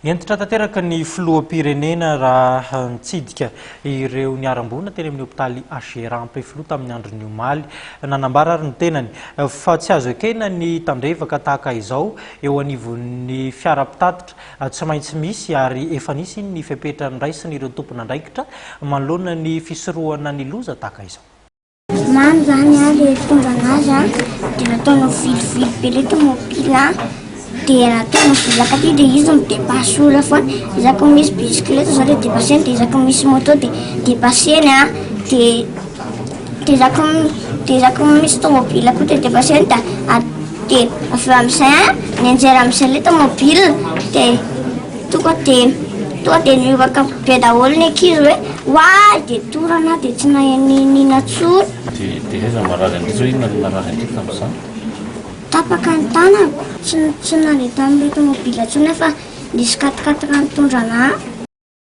Hentitra tanteraka ny filoham-pirenena raha nitsidika ireo niharam-boina teny amin'ny hopitaly HJRA Ampefiloha tamin'ny andron'ny omaly. Nanambara ary ny tenany fa tsy azo ekena ny tandrevaka tahaka izao eo anivon'ny fiara mpitatitra. Tsy maintsy misy ary efa nisy ny fepetra noraisin'ireo tompon'andraikitra manoloana ny fisorohana ny loza tahaka izao. Mamy zany a le tonga anazy a de nataonao vilivily be le tomobile a de nataonao vilaka aty de izy mi-dépasse olona foana, isaky ny misy bisikileta zao de dépasseny de isaky ny misy moto de dépasseny a de de isaky ny de isaky ny misy tomobile koa de dépasseny de de avy eo amizay a nianjera amizay le tomobile de Tonga de tonga de nioraka be daholo ny ankizy hoe oay de torana aho de tsy nahay niniana intsony. De de aiza no marary an-dry zao inona no narary an-dry tamin'izany? Tapaka ny tanako, tsy tsy nandeha tamin'ilay tomobile intsony aho fa nisy quat quatre nitondra anah.